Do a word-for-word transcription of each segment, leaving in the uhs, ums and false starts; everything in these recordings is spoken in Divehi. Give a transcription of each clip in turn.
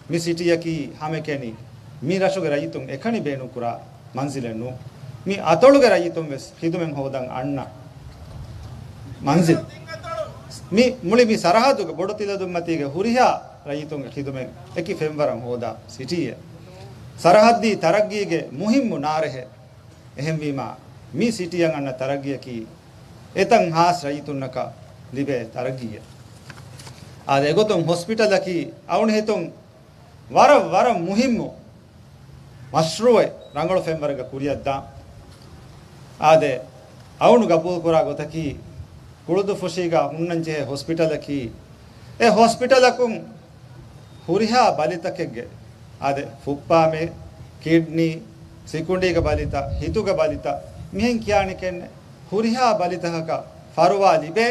މި ސިޓީއަކީ ހަމައެކަނި މި ރަށުގެ ރައްޔިތުން އެކަނި ބޭނުންކުރާ މަންޒިލެއް ނޫން. މި އަތޮޅުގެ ރައްޔިތުން ވެސް ޚިދުމަތް ހޯދަން އަންނަ މަންޒިލް. މި މުޅި މި ސަރަހައްދުގެ ބޮޑު ތިލަދުންމަތީގެ ހުރިހާ ރައްޔިތުންގެ ޚިދުމަތް އެކި ފެންވަރަށް ހޯދާ ސިޓީއެއް. ސަރަހައްދީ ތަރައްގީގެ މުހިއްމު ނާރެހެއް. އެހެންވީމާ، މި ސިޓީއަށް އަންނަ ތަރައްގީއަކީ އެތަން ހާސް ރައްޔިތުންނަކަށް ލިބޭ ތަރައްގީއެއް. އާދެ، އެގޮތުން ހޮސްޕިޓަލަކީ އަޅުގަނޑު ހިތުން ވަރަށް، ވަރަށް މުހިއްމު މަޝްރޫއެއް ރަނގަޅު ފެންވަރެއްގަ ކުރިއަށްދާން. އާދެ، އަޅުގަނޑު ގަބޫލުކުރާ ގޮތަކީ، ކުޅުދުއްފުށީގަ ހުންނަންޖެހޭ ހޮސްޕިޓަލަކީ، އެ ހޮސްޕިޓަލަކުން ހުރިހާ ބަލިތަކެއްގެ، އާދެ، ފުއްޕާމޭ، ކިޑްނީ، ސިކުނޑީގެ ބަލިތައް، ހިތުގެ ބަލިތައް، މިހެން ކިޔާނެކެންނެއް، ހުރިހާ ބަލިތަކަކަށް ފަރުވާ ލިބޭ،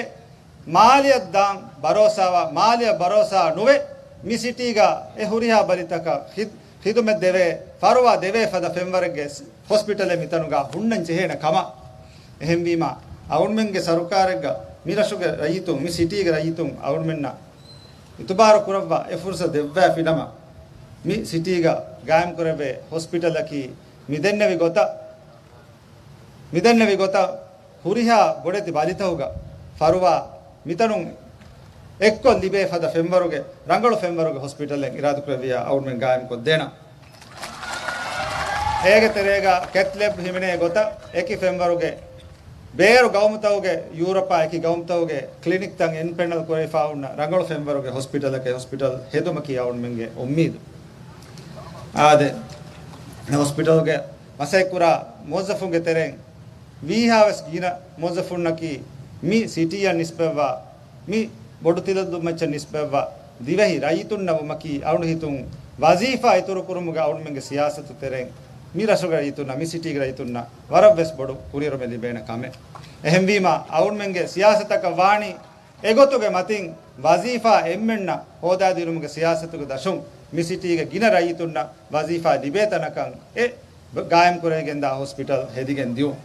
މާލެއަށް ދާން ބަރޯސާވާ، މާލެއަށް ބަރޯސާ ނުވެ، މި ސިޓީގަ އެ ހުރިހާ ބަލިތަކަށް ޚިދް-، ޚިދުމަތް ދެވޭ، ފަރުވާ ދެވޭ ފަދަ ފެންވަރެއްގެ ހޮސްޕިޓަލެއް މިތަނުގަ ހުންނަން ޖެހޭނެ ކަމަށް. އެހެންވީމާ، އަޅުގަނޑުމެންގެ ސަރުކާރެއްގަ މި ރަށުގެ ރައްޔިތުން، މި ސިޓީގެ ރައްޔިތުން އަޅުގަނޑުމެންނަށް އިތުބާރު ކުރައްވާ އެ ފުރުސަތު ދެއްވާފިނަމަ، މި ސިޓީގަ ގާއިމް ކުރެވޭ ހޮސްޕިޓަލަކީ މި ދެންނެވި ގޮތަށް، މި ދެންނެވި ގޮތަށް ހުރިހާ ބޮޑެތި ބަލިތަކުގަ ފަރުވާ މިތަނުން އެއްކޮށް ލިބޭ ފަދަ ފެންވަރުގެ، ރަނގަޅު ފެންވަރުގެ ހޮސްޕިޓަލެއް އިރާދަކުރެއްވިއްޔާ އަޅުގަނޑުމެން ގާއިމްކޮށްދޭނަން. އޭގެ ތެރޭގަ ކެތް ލެބް ހިމެނޭ ގޮތަށް އެކި ފެންވަރުގެ ބޭރު ގައުމުތަކުގެ، ޔޫރަޕާ އެކި ގައުމުތަކުގެ ކްލިނިކްތައް އެމްޕެނަލް ކުރެވިފާ ހުންނަ ރަނގަޅު ފެންވަރުގެ ހޮސްޕިޓަލަކަށް ހޮސްޕިޓަލް ހެދުމަކީ އަޅުގަނޑުމެންގެ އުއްމީދު. އާދެ، ހޮސްޕިޓަލްގެ މަސައްކަތްކުރާ މުވައްޒަފުންގެ ތެރެއިން ވީހާވެސް ގިނަ މުވައްޒަފުންނަކީ މި ސިޓީއަށް ނިސްބަތްވާ، މި ބޮޑު ތިލަދުންމައްޗަށް ނިސްބަތްވާ ދިވެހި ރައްޔިތުންނަށް ވުމަކީ އަޅުގަނޑު ހިތުން ވަޒީފާ އިތުރުކުރުމުގެ އަޅުގަނޑުމެންގެ ސިޔާސަތު ތެރެއިން މި ރަށުގެ ރައްޔިތުންނަށް، މި ސިޓީގެ ރައްޔިތުންނަށް ވަރަށްވެސް ބޮޑު ކުރިއެރުމެއް ލިބޭނެ ކަމެއް. އެހެންވީމާ، އަޅުގަނޑުމެންގެ ސިޔާސަތަކަށް ވާނީ އެގޮތުގެ މަތިން ވަޒީފާ އެންމެންނަށް ހޯދާދިނުމުގެ ސިޔާސަތުގެ ދަށުން މި ސިޓީގެ ގިނަ ރައްޔިތުންނަށް ވަޒީފާ ލިބޭ ތަނަކަށް އެ ގާއިމްކުރެވިގެންދާ ހޮސްޕިޓަލް ހެދިގެން ދިޔުން.